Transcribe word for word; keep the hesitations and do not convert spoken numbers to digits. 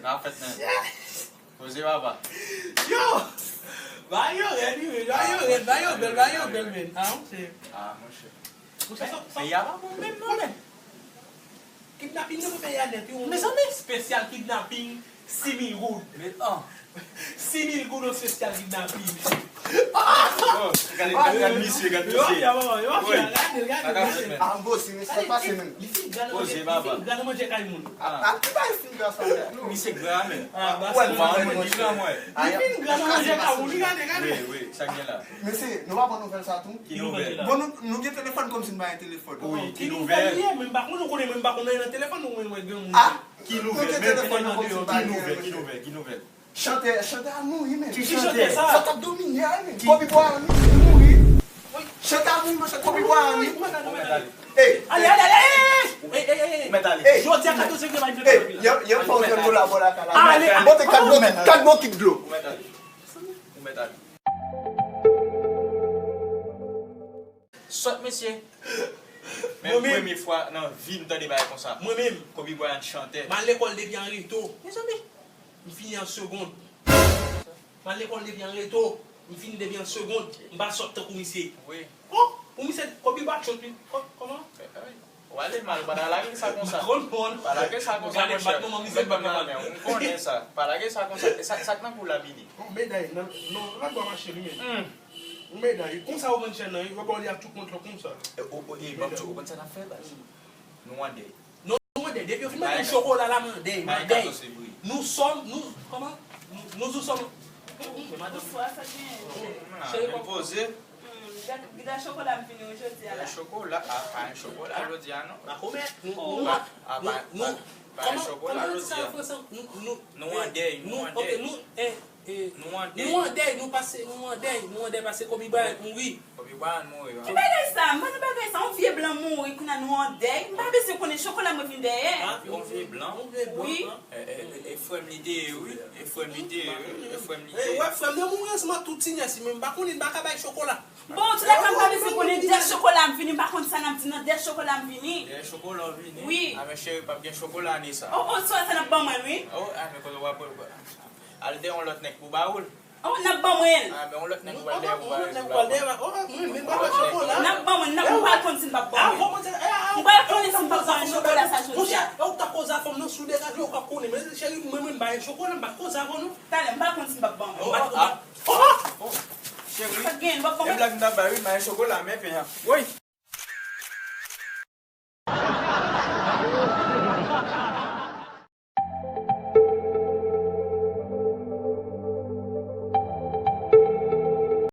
Nan fèt menm. Poze papa. Yo! Bagay yo rèd, wi, men. Bagay yo rèd, bagay yo bèl, bagay yo bèl, men. Ah, monchè. Ah, monchè. Monchè, sa, sa, men y a pa bon menm, non, men. Kidnaping nan pou peyi a nèt, wi. Mezanmi, spesyal kidnaping, sis mil goud. Men, an. Sis mil goud, yon spesyal kidnaping. Oh, gade, gade, gade misye, gade misye. Yo, yo, yo, yo, gade, gade, gade. Ah, bon, si mesye pase menm. Li fin gade manje, li fin gade manje kay moun. A, a ki bay fin gra sa, non? Misye gra, men. Ah, ba, ou wè, se mwen, mwen, mwen. Li fin gra nan manje kay moun, li gade, gade. Wi, wi, sa k gen la? Mesye, nou pa pran nouvèl sa tou? Ki nouvèl? Bon, nou, nou gen telefòn kòmsi nou pa gen telefòn. Wi, ki nouvèl? Ki nouvèl li ye? Men m pa konn, ou konnen, men m pa konn anyen nan telefòn, ou mwen, mwen, gen moun. Ah, ki nouvèl? Nou gen telefòn nan kòmsi nou pa gen telefòn. Ki nouvèl? Ki nouvèl? Chantè, chantè a mouri, men. Ki chantè sa? Sa k ap domine a, men. Kobe Bryant, li mouri. Chantè a mouri, monchè, Kobe Bryant, li. Ey. Ale, ale, ale, ey, ey, ey, ey, ey. Ou mèt ale. Ey. Jodi a katòz fevriye, bay mwen. Ey, y ap, y ap fè yon jèn kolabo la, kala. Ale. Monte kat bokit, kat bokit dlo. Ou mèt ale. Ou mèt ale. Sòt, mesye. Men premye fwa nan vi m tande bagay konsa. Mwen menm. Kobe Bryant chantè. M al lekòl depi an reto. Mezanmi. M fini an segond. M al lekòl depi an reto. M fini depi an segond. M pa sòt tankou misye. Wi. Oh, pou misye, Kobe Bryant, wi. Kò-, kòman? Ou ale mal, ou pa ta lage sa konsa. Konn, konn. Pa lage sa konsa, monchè. Ou mèt ban m lanmen, ou konnen sa. Pa lage sa konsa. Sa, sa k nan kou la vini. Bon, meday, nan, nan, nan bò mache li menm. Hmm. Yon meday. Konsa ou vann chèn nan, yo ba w li ak tout mont lan konsa. E, o, o, e, ban m di w, ou konn sa n ap fè, baz? Nou an dèy. Non, nou an dèy. Depi yo fin mande m chokola la, m an dèy, m an dèy. Nou sòm, nou, kòman? Nou, nou sou sòm. Bonswa, sa k genyen, cheri? Cheri, poze. Hmm, gade, gade chokola m vini wi jodi a la. Chokola, a, pa gen chokola jodi a, non. Makomè, nou, nou, nou, nou, kòman, kòman di sa an fransè? Nou, nou, nou an dèy, nou an dèy. Nou, eh, Eh, nou an dèy. Nou an dèy, nou pase, nou an dèy, nou an dèy pase Kobe Bryant mouri. Kobe Bryant mouri, wi. Ki bagay sa? M pa nan bagay sa. Yon vye blan mouri, kounye a nou an dèy. M pa bezwen konnen chokola mwen vin dèyè. Ah, yon vye blan? Yon vye blan, wi. Eh, eh, eh, eh, frè m li te ye, wi. E frè m li te ye, wi. E frè m li te ye. Eh, wè, frè m nan mouri ansanm ak tout ti nèg li, men m pa konnen, m pa ka bay chokola. Bon, tout lè m pa bezwen konnen dèyè chokola m vini, m pa konn sa n ap di nan dèyè chokola m vini. Dèyè chokola w vini? Wi. A, men cheri, p ap gen chokola ane sa. Oh, oh, sa, sa n ap ban mwen, wi. Oh, a, men kote w ap, al dèyè yon lòt nèg pou ba ou l. Oh, n ap ban mwen l. A, men yon lòt nèg ou pral dèyè pou ba ou l. Yon lòt nèg ou pral dèyè, oh, mwen, men m pa bay chokola. N ap ban mwen, n ap, m pa konn si n p ap ban mwen. M pa konnen si n p ap ban mwen chokola sa jodi a. Monchè, ou t ap koze avè m nan sou degaje, ou pa konnen. Men cheri, mwen, mwen, m pa gen chokola, m pa koze avè w non. Talè, m pa konn si n p ap ban mwen. Oh, ah. Oh, oh. Cheri. Sa k gen, w ap ban mwen? E blag m t ap bay, wi, m pa gen chokola, men pen an. Woy.